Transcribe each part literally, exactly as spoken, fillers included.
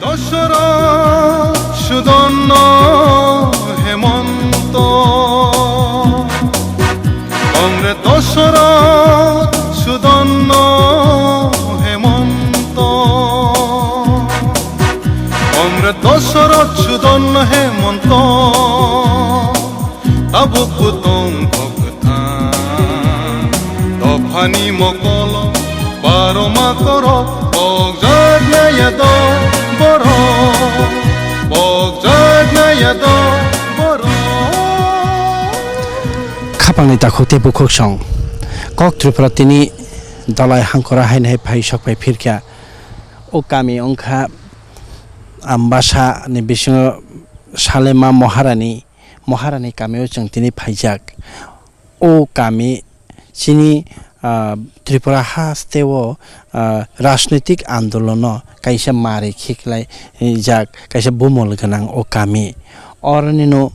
Dosoroth, Sudarno, Hemonto. Kongre Dosoroth, Sudarno, Hemonto. Kongre Dosoroth, Sudarno, Hemonto. Tabuk butong kok kwthang. Dophani mokolo baroma korok pokjak naya do borok, pokjak naya do borok. Khapangni takhuk tei bukhuk song. Kok Tripura tini Dalai Hangkora haino hai phai sok phai phirkha. O kami wngkha Ambasa ni bisingo Salema Moharani, Moharani kamio chwng tini phaijak. O kami chini, ah, Tripura hasteo, ah, rajnitik andolono kaisa mari khiklai jak, kaisa bumol gwnang o kami. Oroni no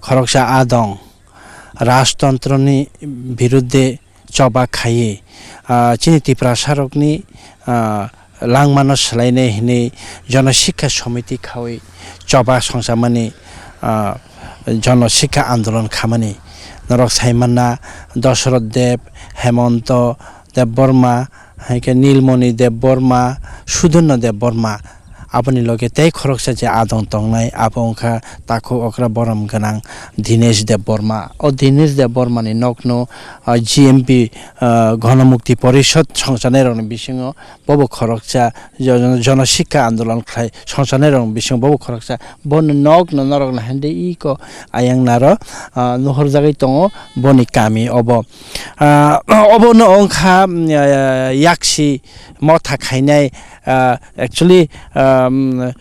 khoroksa adong rajtantroni birudde choba khaiwi, ah, chini Tiprasarokni, ah, langmano swlainai hinwi Jono Sikha Samiti khawi choba songchamani, ah, Jono Sikha Andolon khamani. Norok saimanna Dosoroth Deb, Hemonto Debbarma, hai khe Nilmoni Debbarma, Sudarno Debbarma. Aboni loge tei khoroksa je adong tongnai, abo wngkha takhuk okra borom gwnang Dinesh Debbarma. O Dinesh Debbarmani nokno, ah, G M P, ah, Gana Mukti Porishad songchanairokni bisingo bobo khoroksa, jo-, Jono Sikha Andolon khlai songchanairokni bisingo bobo khoroksa. Boni nokno norokno hande iko ayang naro, ah, nuhorjagwi tongo boni kami obo. Ah, obono wngkha, mm, ah, yaksi motha khainai, ah, actually, um,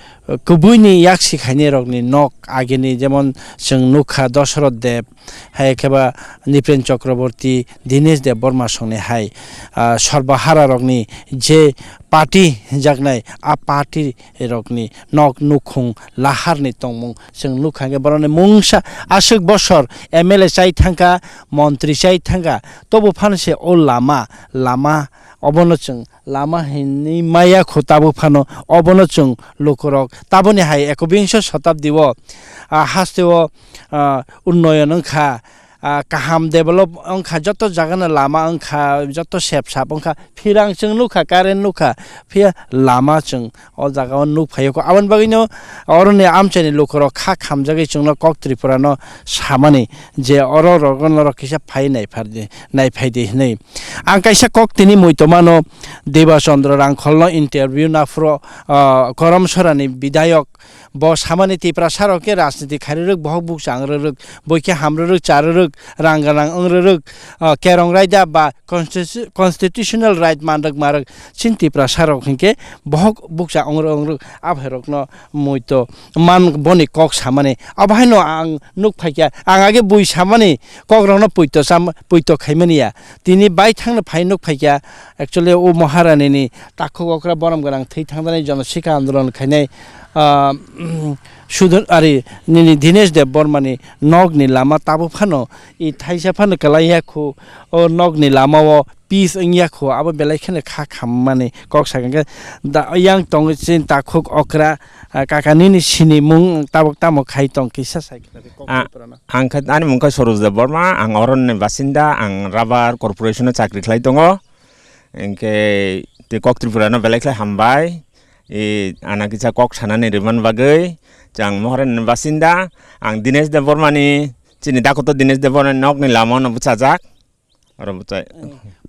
kubuini yaksi khainai rokni nok agini, jemon chwng nukha Dosoroth Deb, hai khe ba Nipren Chakraborty, Dinesh Debbarma songni hai, ah, Sarbohara rokni je party hinjaknai, a party rokni nok nukhung laharni tongmung chwng nukha, hwnkhe borokni mungsa aswk bosor M L A chai thangkha, montri chai thangkha, tobo phano se o lama, lama obono chwng lama hinwi maya kho tabuk phano obono chwng lukurok taboni hai ekobingso shatabdi o, ah, haste o, ah, unnoyon wngkha, ah, kaham develop wngkha, joto jagano lama wngkha, joto sep sap wngkha, phirang chwng nukha, current nukha, phiya lama chwng o jaga o nuk phaio kho. Aboni bagwino oroni amchaini lukurok kha khamjagwi chwngno kok Tripura no samani je oro rogo norok kisa phai nai phardi, nai phaidi hinwi. Ang kaisa kok tini muitomano Deba Chandra Rangkholno interview naphro, ah, Korom Sorani bidayok bo samani Tiprasa rok khe rajniti khairwrwk, bohok bukcha wngrwrwk, boi khe hamrwrwk, charwrwk, rang gwnang wngrwrwk, ah, kerong raida ba constitu-, constitutional right manrwk marwk chini Tiprasa rok hinkhe bohok bukcha wngrwk wngrwk abhairokno muito man boni kok samani. Abo haino ang nuk phaikha, ang age bui samani kokrokno puito cham-, puito khaimani ya. Tini baithangno phai nuk phaikha, actually o Maharani ni takhuk okra borom gwnang thwi thangdani Jono Sikha Andolon khainai, ah, Sudon, ari nini Dinesh Debbarma ni nok ni lama tabuk phano i thaisa phano kwlai ya khu, o nok ni lama o peace wngya kho, abo belai kheno kha khammani kok sakha khe da yang tongo chini takhuk okra, ah, kaka nini sinimung tabuk tamo khai tong kisa sai khe kok Ah, pura na. Ang khe ani mung khe Soroj Debbarma, ang oroni basinda, ang rubber corporation o chakri khlai tongo. Hinkhe tei kok Tripura no belai khlai hambai. E, ana kisa kok sanani rwmani bagwi chang Mohorani basinda, ang Dinesh Debbarma ni, chini dakoto Dinesh Debbarma ni nok ni lama no bwchajak. Oro bwchai.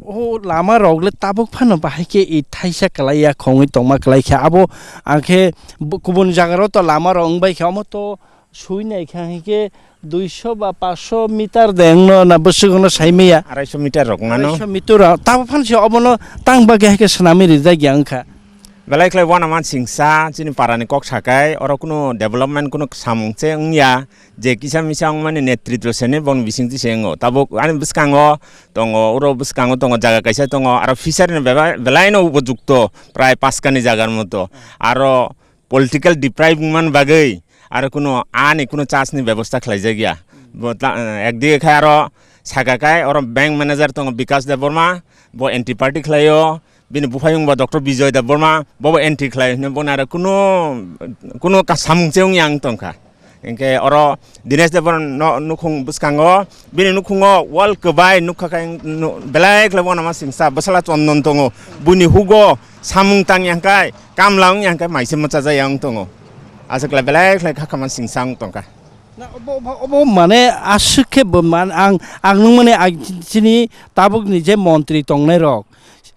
O lama rok le tabuk phano bahai khe i thaisa kwlai ya, khongwi tongma kwlai khe. Abo ang khe bu-, kubun jaga rok to lama rok wng bai khe, omo to sui nai kha, hinkhe duiso ba paanch meter de wngno na bwswk wngno sai maya. Arai so meter rok wngmano. Arai so meter rok. Tabuk phano se obono tang bagwi hai khe swnamwi rijak ya wng kha. Belai khlai uanamasingcha chini para ni kok sakai, oro kunu development kunu samung se wngya. Je kisa misa wngmani netritwo sene boni bisingtwi se wngo. Tabuk ani bwskango tongo, uro bwskango tongo, jaga kaisa tongo, aro fishery ni beba-, belaino upojukto, prai paskani jagar moto. Aro political deprive wngmani bagwi aro kuno ani kuno chance ni bebosta khlaijakya. Bo tla-, ekdige khai aro saka kai oro bank manager tongo Bikash Debbarma, bo anti party khlaio, Bini buphayung ba Doctor Bijoy Debbarma, bobo entry khlai hwnwi bono aro kuno, kuno ka samung se wngya wng tongkha. Hinkhe oro Dinesh Debbarma no nukhung bwskango, bini nukhungo wall kwbai nukha khe nu-, belai khlai bono ma singsa bwsala Chondon tongo. Buini hugo samung tangya hwnkhe, kamla wngya hwnkhe maise mwchajaya wng tongo. Aswk khlai belai khlai kha kha ma singsa wng tongkha. Na, obo, obo, obo mane aswk khe bo man-, ang, ang nung mani ang chini tabukni je montri tongnai rok,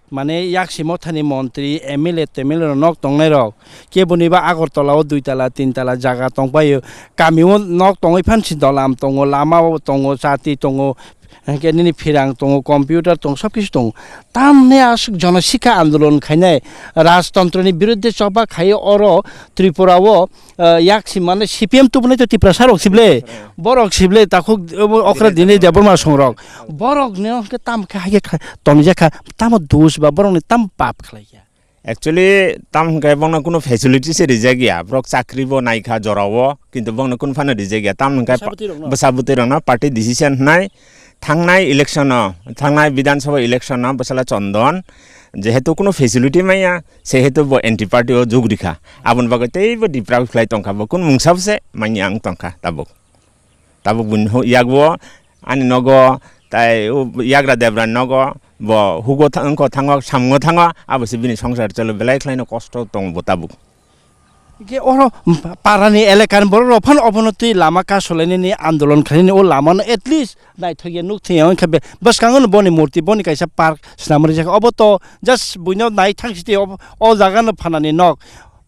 mane yaksi mothani montri, M L A, T M L A rok nok tongnai rok, keboni ba Agartala o dui tala, tin tala jaga tongpaio, kami o nok tongwi phan si dolam tongo, lama o tongo, chati tongo, hinkhe nini phirang tongo, computer tongo, sob kisu tongo. Tamni aswk jonosikha andolon khainai, rajtontroni birudde choba khai oro Tripura o, ah, yaksi mane C P M tubunai to Tiprasa rok sible, borok sible takhuk obo okra Dinesh Debbarma songrok. Borok ni hwnkhe tam khe haikhe kha-, tonijak kha, tamo dos ba borok ni tam pap khlai kha. Actually, tam hwnkhe bongno kunu facility se rijak ya, borok chakri bo nai kha jora o, kintu bongno kunu phano rijak ya, tam hwnkhe bwsa bwtwi rokno? Bwsa bwtwi rokno party decision hnai, thangnai election o, thangnai Bidhan Sabha election o bwsala Chondon, jehetu kunu facility maya, sehetu bo anti party o jug rikha, aboni bagwi teibo deprive khlai tongkha, bo kunu mungsa se manya ang tongkha tabuk. Tabuk bini hu-, yago ani nogo, tai u yagra debra nogo, bo hugo tha-, wngkho thango, samungo thango, abo se bini songsar cholo belai khlaino kosto tongo bo tabuk. Hingke oro parani elakani borok rok phano obono twi lama kasolainani andolon khlainani o lamano at least naithokya nukthokya wngkha be bwskango no boni murti boni kaisa park swnam rijak obo to just buino nai thang site o jaga no phanani nok.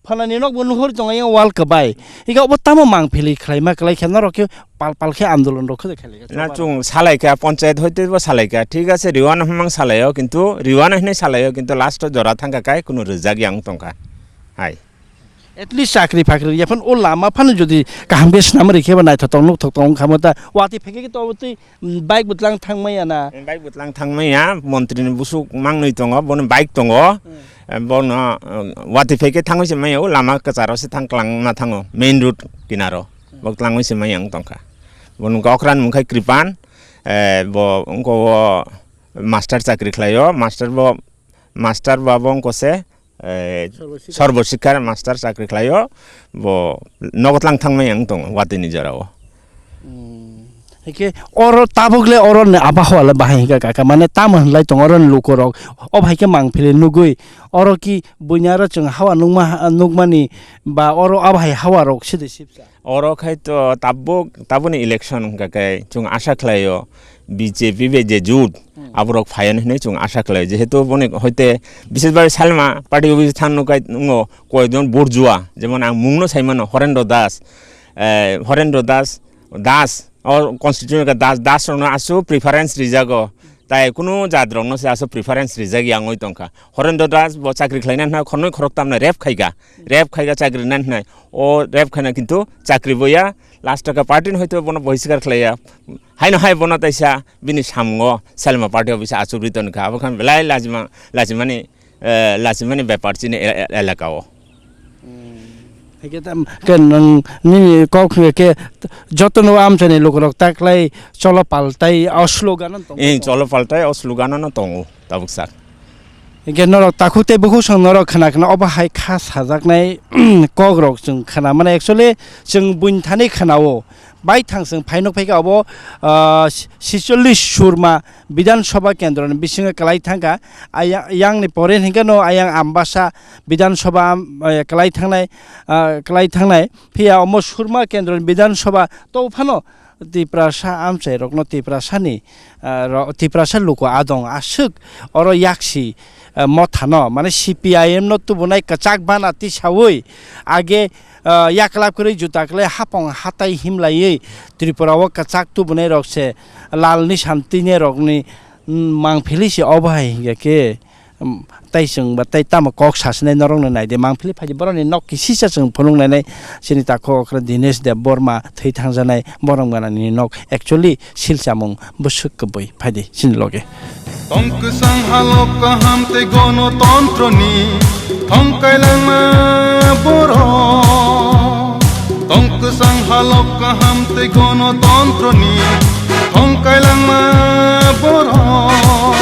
Phanani nok bo nuhur tongo yang wall kwbai. Ika obo tamo mangpili khlaima kwlai khe norok khe pal pal khe andolon rok khe khlai kha. Na chwng salai kha, panchayat hoite bo salai kha. Thik ase, riwano hwnmang salai o, kintu riwano hinwi salai o, kintu last o jora thang kha kai kunu rijak yang tong kha. Hai. At least chakri phakri ya phan o lama phan jodi kaham khe swnam rikhe ba naithotok nukthok tong kha mo ta. Watwi phai khe to obo twi Bike bwtlang thang maya na? Bike bwtlang thang maya, montri ni busuk mangnwi tongo, bono bike tongo. Hmm. Eh, bono, eh, watwi phai khe thangwi se maya, o lama kwcharo se thang kwlangma thango, main road kinaro. Hmm. Bo kwlangwi se maya wng tongkha. Bono wngkha okra ni mungkhai Kripan, eh, bo wngkha o master chakri khlaio, master bo, master ba bo wngkha se, eh, Sarva Sikha. Sarva Sikha master chakri khlaio, bo nogo tlang thangmai ang tongo watwi ni jora o. Hmm. Hingke oro tabuk le oro ni abahwale bahai hingka kaka mane tamo hinlai tongo oro ni lukorok o bahai khe mangphili nugui oro ki buini aro chwng hawa nukma, nukmani ba oro abahai hawa rok sidi sibsa. Oro khai to tabuk, tabukni election hingka khe chwng asha khlaio B J P bai je jut, hmm, aborok phayan hinwi chwng asha khlaio, jehetu boni hoite bishes bai Salma party office thangnw kai wngo koyekjon burjua, jemon ang mungno saimano Horendro Das, eh, Horendro Das, Das, o constituency ka Das, Das rokno asu preference rijago, tai kunu jat rokno se asu preference rijak ya wngwi tongkha. Horendro Das bo chakri khlaina hwnwi khornwi khoroktamno rep khaika, rep khaika chakri rwna hwnwi, o rep khaina kintu chakri bo ya, last o ka party ni hoito bono bohiskar khlaiya. Haino hai bono taisa bini samungo Salma party office achugwi tongkha, abo khan belai lajima-, lajimani, eh, lajimani bepar chini e-, e-, elaka o. Hmm. Hingke tam, ke nwng nini kok hingke ke jotono amchaini lukurok taklai cholo paltai o slogan no tongo. Eh, cholo paltai o slogan no tongo tabuk sak. Hingke norok takhuk tei bukhuk song norok khna khna obo hai kha sajaknai kok rok chwng khna mano actually chwng buini thani khna o. Baithang chwng phai nuk phaikha obo, ah, sicholish surma Bidhan Sabha kendro ni bisingo kwlai thangkha. Aya-, yang ni pore hinkhe no ayang Ambasa Bidhan Sabha, am, eh, kwlai thangnai, ah, kwlai thangnai. Phiya omo surma kendro ni Bidhan Sabha to phano Tiprasa amchai rokno Tiprasa ni, ah, ro-, Tiprasa luku adong aswk oro yaksi, ah, motha no mane C P I M no tubunai kwchak bana tisaui age ah, yaklap kwrwi juta kwlai hapong hatai himlaiwi Tripura o kwchak tubunai rok se lal ni santini rok ni, mm, mangphili se obo hai hingya khe, mm, tai chwng ba tai tamo kok sasinai norok no naidi mangphili phaidi borok ni nok kisisa chwng phunuk nainai chini takhuk okra Dinesh Debbarma thwi thangjanai borok gana ni nok actually silchamung bwswk kwbwi phaidi chini loge. Tong kwchang halok kaham tei gonotontro ni thong kailangma borok. Tong kwchang halok kaham tei gonotontro ni thong kailangma borok.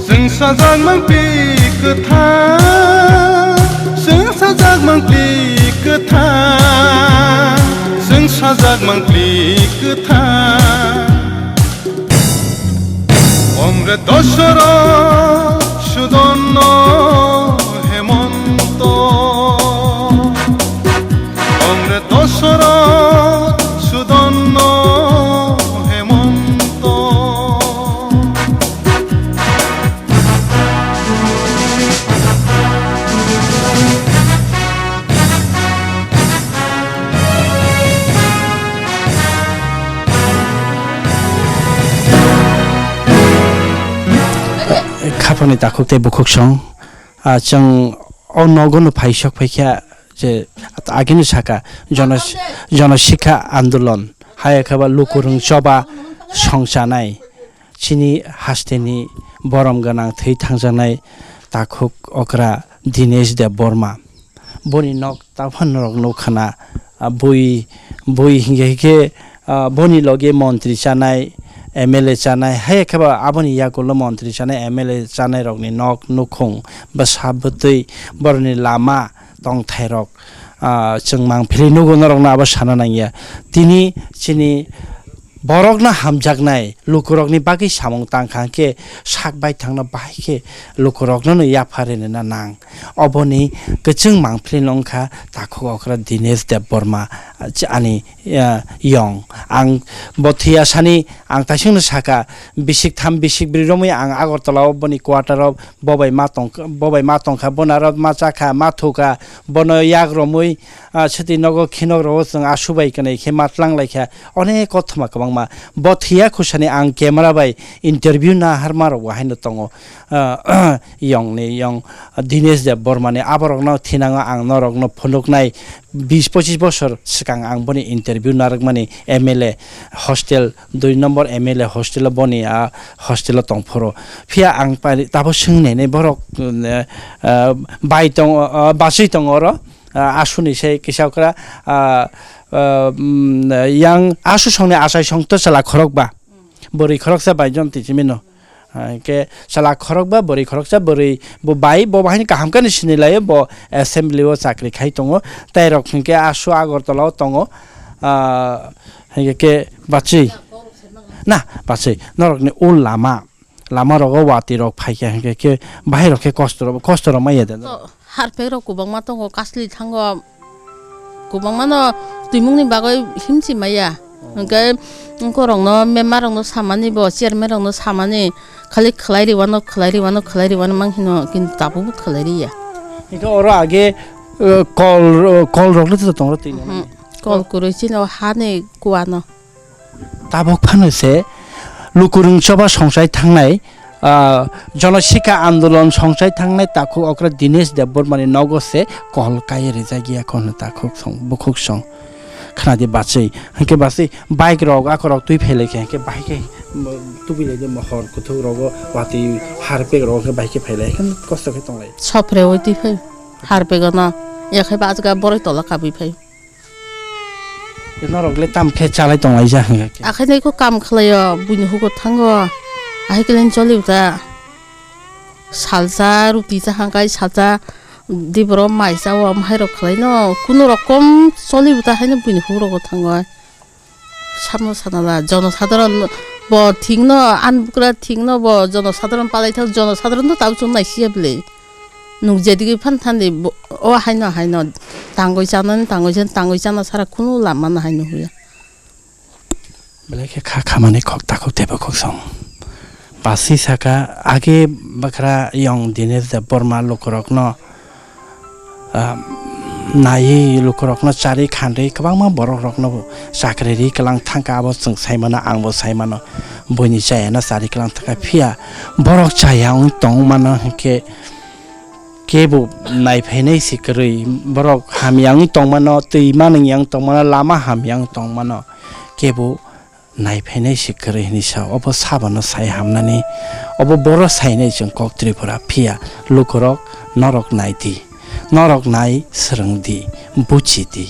Chwng sajak mangphi Kwthang, chwng sajak mangpli kwthang, chwng sajak mangpli kwthang. Omre Dosoroth, Sudanno, Hemonto. Omre Dosoroth, Sudanno, Hemonto. Khapangni takhuk tei bukhuk song, ah, chwng o nogo no phai sok phai kha je agini saka jono, jono sikha andolon, haya khe ba lukurung choba song chanai. Chini hasteni borom gwnang thwi thangjaknai takhuk okra Dinesh Debbarma. Boni nok taphano rok nukha na, ah, bui, bui hinkhe, hinkhe, ah, boni loge montri chanai, M L A chanai, hai khe ba aboni yakulo montri chanai, M L A chanai rokni nok nukhung bwsa bwtwi boroni lama tongthai rok, ah, chwng mangphili nugo norokno abo sana nangya. Tini chini borokno hamjaknai lukurokni bagwi samung tangkha hwnkhe sak baithangno bahai khe lukurokno no yapha rinina nang. Oboni kwchwng mangphili wngkha takhuk okra Dinesh Debbarma, ah, ani, ah, yong. Ang bo thwiya sani ang taisingno saka, bisik tham bisik bwrwi romwi ang Agartala o boni quarter o bobai ma tong, bobai ma tongkha, bono aro ma chakha, ma thukha, bono yak romwi, ah, swtwi nogo khinok rogo chwng asu bai kwnwi khe ma tlang lai kha, onek kothoma kwbangma. Bo thwiya khusani ang camera bai interview na harma rok bo haino tongo. Ah, yong ni yong Dinesh Debbarma ni aborokno thinango ang norokno phunuknai bis pochis bosor swkang ang boni interview narwkmani M L A hostel dui nombor M L A hostel o boni a hostel o tongphuru. Phiya ang pari tabo swngnainai borok, eh, eh, bai tongo, eh, bachwi tongo oro, eh, asuni se kisa okra, ah, ah, mm, yang asu songni achai song to chwla khorokba. Bwrwi khoroksa bai jon tichimino. Ah, hwnkhe chwla khorokba, bwrwi khoroksa, bwrwi bo bai, bo bahai kaham khe sini laio, bo assembly o chakri khai tongo. Tai rok hwnkhe asu Agartala o tongo. Ah, hwnkhe khe bachwi. Na, bachwi. Norokni ul lama. Lama rogo watwi rok phaikha hwnkhe khe bahai rok khe kosto rok, kosto rok maya de. To, harpek rok kwbangma tongo, kasli thango. Kwbangmano twimungni bagwi himchi maya. Hwnkhe, wngkorokno, member rokno samani bo, chairman rokno samani, khali khwlai riwano, khwlai riwano, khwlai riwano mang hino, kintu tabukbo khwlai riya. Hwnkhe oro age, eh, kol, eh, kol rokno tongro twi. Mhm. Kol kwrwi chini o hani kuano. Tabuk phano se lukurung choba songchai thangnai, ah, jonosikha andolon songchai thangnai takhuk okra Dinesh Debbarmani nogo se kol kai rijak ya kono takhuk song, bukhuk song. Khna di bachwi, hwnkhe bachwi bike rok akorok twi phailai khe, hwnkhe bahai khe, mm, tubui lai de mohor kuthuk rogo watwi harpek rogo khe bahai khe phailai, hwnkhe kosto khe tonglai. Sopre oi twi phai harpek ono, yakhai ba ajga boroi tola kabui phai. Norok le tam khe chalai tonglaijak hwnkhe. Akhai nai kho kam khlaio, buini hugo thango. Ahai khe choli ta. Salsa, ruti cha hangkai salsa, di borok mai cha o, amhai rok khlai no. Kuno rokom choli ta haino buini hugo rogo thango. Samo sanala, jono sadharon bo thik no, an bukra thik no bo jono sadharon palai thang, jono sadharon to tabuk chwng nai siya bwle. Nuk jedigwi phan thani bo, o haino, haino, tangwi chanani, tangwi chan, tangwi chana sara kunu lama no haino huya. Belai khe kha khamani khok takhuk tebo khok song. Basi saka age bakra yong Dinesh Debbarma lukurokno, ah, naiwi lukurokno chari khanri kwbangma borokrokno chakri ri kwlang thangkha, abo chwng saimano, angbo saimano. Buini chayano chari kwlang thangkha, phiya borok chaya wng tongmano hinkhe kebo naiphainai se kwrwi, borok hamya wngwi tongmano, twi manwng yang tongmano, lama hamya wng tongmano, kebo naiphainai se kwrwi hinwi sa, obo sabono sai hamnani, obo boro sainai chwng kok Tripura, phiya lukurok norok nai di, norok nai swrwng di, buchi di.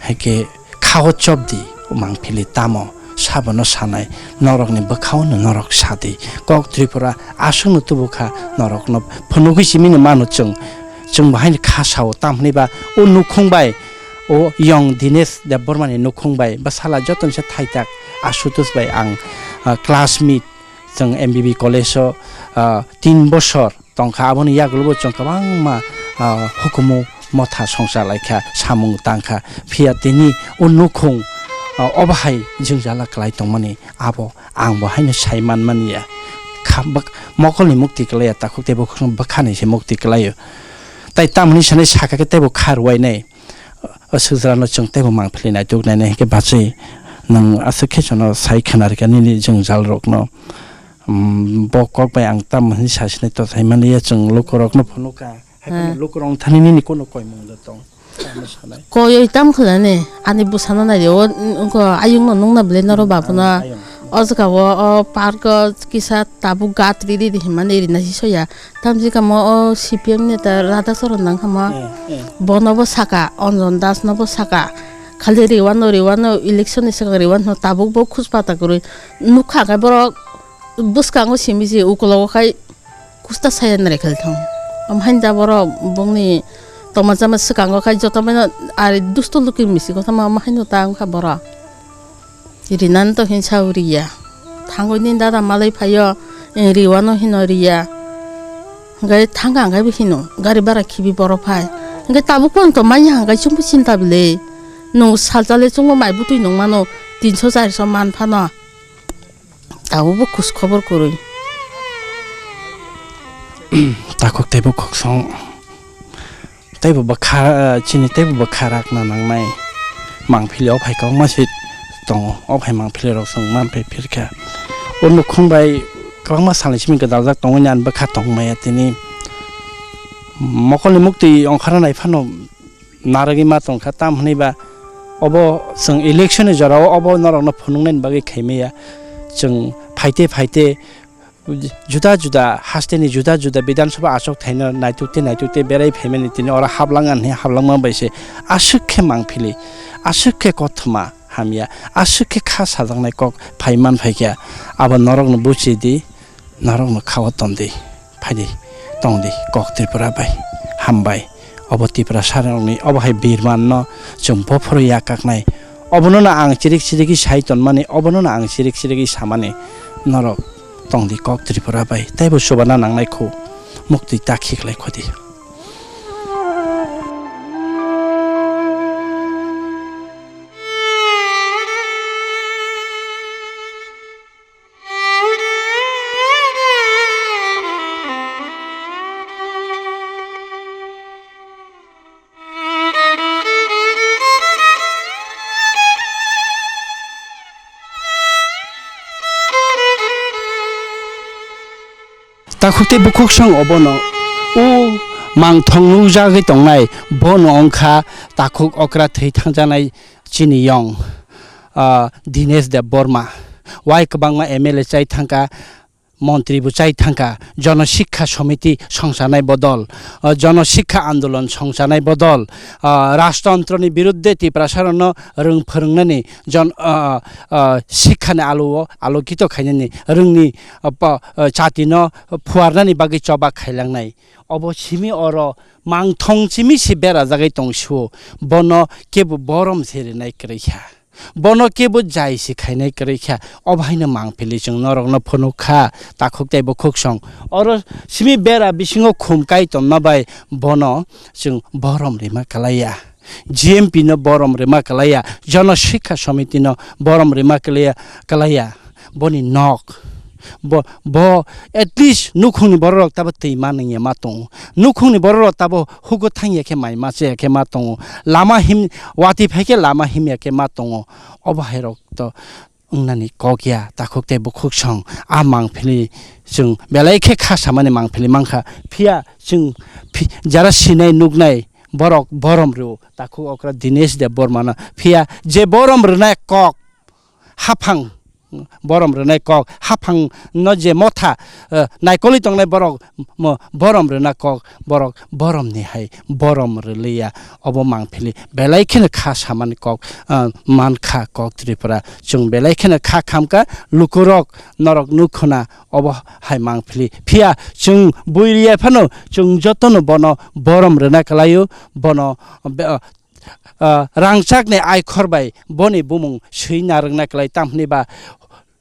Hai khe khao chop di, mangphili tamo. Sabono sanai, norokni bwkhao no norok sadi. Kok Tripura aswkno tubukha, norokno phunugwi simino mano chwng. Chwng bo haino kha sao, tamo hwnwi ba o nukhung bai, o yong Dinesh Debbarmani nukhung bai, bwsala jotoni se thaitak Ashutosh bai ang, ah, classmate, chwng M B B college o, ah, tin bosor tongkha, aboni yagulo bo chwng kwbangma, ah, hukumu motha songcha laikha, samung tangkha. Phiya tini o nukhung, ah, obo hai jwngjala kwlai tongmani abo ang bo haino sai manmani ya. Kha-, bwk-, mokolni mukti kwlaiya, takhuk tei bwkhakni bwkhani se mukti kwlaio. Tai tamoni sanai sakha khe teibo kha rwai nai. O sujrano chwng teibo mangpili naituk nainai hinkhe bachwi nwng aswk khe chwngno sai khna rwkha nini jwngjal rokno. Umm, bo kok bai ang tamo hinwi sasinai to sai manliya chwng lukurokno phunukha. Haiphano lukurok thani nini kono koimung da tong. Tamo sanai. Koyoi tam khlane ani bwsano naidi o, wngkha ayungno nungna bwle noro babuno. Ah, ayung. O jaga o, o park o kisa tabuk gat riri di himani rina si soya. Tamjikamo o C P M neta Radha Charan nang hama. Eh, eh. Bono bo saka, Anjan Das no bo saka. Khali riwano, riwano, election ni swkang riwano tabuk bo khuspa ta kwrwi. Nukha khe borok bwskango simi se ukologo khai kusta saya nare khali thang. Am hain da borok bongni toma jama swkango khai joto mano ari dusto luki misi kotha ma, ma haino ta wngkha borok. Rinani to hinsa uriya. Thangwi ni dada malai phaio, eh, riwano hino riya. Hingke thangka hingke bo hino, gari bara khibi borok phai. Hingke tabuk phano to manya hingke chumbo chinta bile. Nung salsa le chungo mai butui nung mano, tinso charso man phano. Tabuk bo khus khobor kwrwi. Takhuk tei bukhuk song. Teibo bwkha, chini teibo bwkha rakna nangnai. Mangpili o phai kwbangma se tongo. O phai mangpili rok chwng manpai phirkha. O nukhung bai kwbangma salni simi gwdaljak tongwi ani bwkha tongmaya tini. Mokolni muktwi ongkhorna nai phano narwgwi ma tongkha, tam hwnwi ba obo chwng election ni jorao obo norokno phunuknaini bagwi khaimaya. Chwng phaite phaite juda juda hasteni juda juda Bidhan Sabha achuk thaino naitukte naitukte berai phaimani tini oro hablangani hablangma bai se aswk khe mangpili, aswk khe kothoma hamya, aswk khe kha sajaknai kok phai man phaikha. Abo norokno buchi di, norokno khao ton di, phai di, tong di, kok Tripura bai, hambai. Obo Tiprasa rokni, obo hai birman no chwng bophoro ya kaknai. Obono no ang chirik chirigwi sai tonmani, obono no ang chirik chirigwi samani. Norok tong di kok Tripura bai, teibo chubana nangnai khu, muktwi ta khiklai khodi. Takhuk tei bukhuk song obono o mangthong nukjagwi tongnai, bono wngkha takhuk okra thwi thangjaknai chini yong, ah, Dinesh Debbarma. Wai kwbangma M L A chai thangkha, montri bo chai thangkha, Jono Sikha Somiti songchanai bodol, ah, Jono Sikha Andolon songchanai bodol, ah, rajtantroni birudde Tiprasarokno rwng phwrwngnani jon-, ah, ah, sikhani alo-o alokito khainani rwngni, ah, pa-, ah, chatino phuarnani bagwi choba khailangnai. Obo simi oro mangthong simi se berajagwi tong sio, bono kebo borom se rinai kwrwi kha. Bono kebo jai se khainai kwrwi kha. Obo haino mangpili chwng norokno phunuk kha, takhuk tei bukhuk song. Oro simi bera bisingo khum kai tonna bai bono chwng borom rima kwlaiya. G M P no borom rima kwlaiya, Jono Sikha Somiti no borom rima kwlaiya, kwlaiya. Boni nok, bo, bo at least nukhungni bororok tabo twi ma nungya ma tongo, nukhungni bororok tabo hugo thangya khe mai ma chaya khe ma tongo, lama him, watwi phai khe lama himya khe ma tongo. Obo hai rok to wngnani kok ya, takhuk tei bukhuk song, a mangpili chwng belai khe kha samani mangpili mankha. Phiya chwng phi-, jara sinai nuknai borok borom rw, takhuk okra Dinesh Debbarma no. Phiya je borom rwnai kok haphang borom rwnai kok, haphang no je motha, eh, naikolwi tongnai borok mo-, borom rwna kok, borok borom ni hai borom rwliya, obo mangphili belai kheno kha samani kok, eh, mankha kok Tripura. Chwng belai kheno kha khamkha, lukurok norok nukhuna obo hai mangphili. Phiya chwng builiya phano chwng jotono bono borom rwna kwlaio, bono be-, ah, rangchakni aikhor bai boni bumung swi narwkna kwlai, tamhwnwi ba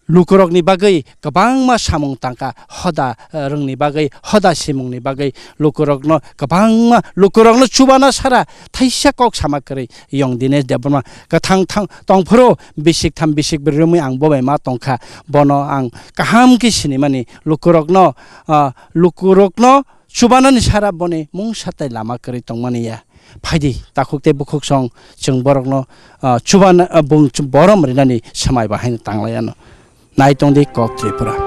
lukurokni bagwi kwbangma samung tangka, hoda, ah, rwngni bagwi, hoda simungni bagwi lukurokno kwbangma, lukurokno chubana sara thaisa kok sama kwrwi Yong Dinesh Debbarma kwthang thang tongphuru bisik tham bisik brwi romwi ang bo bai ma tongkha, bono ang kaham khe sinimani lukurokno, ah, lukurokno chubanani sara boni mungsa tei lama kwrwi tongmani ya. Phaidi, takhuk tei bukhuk song chwng borokno, ah, chuban-, ah, bung-, borom rinani swmai bahaino tanglai ano. Nai tongdi kok Tripura.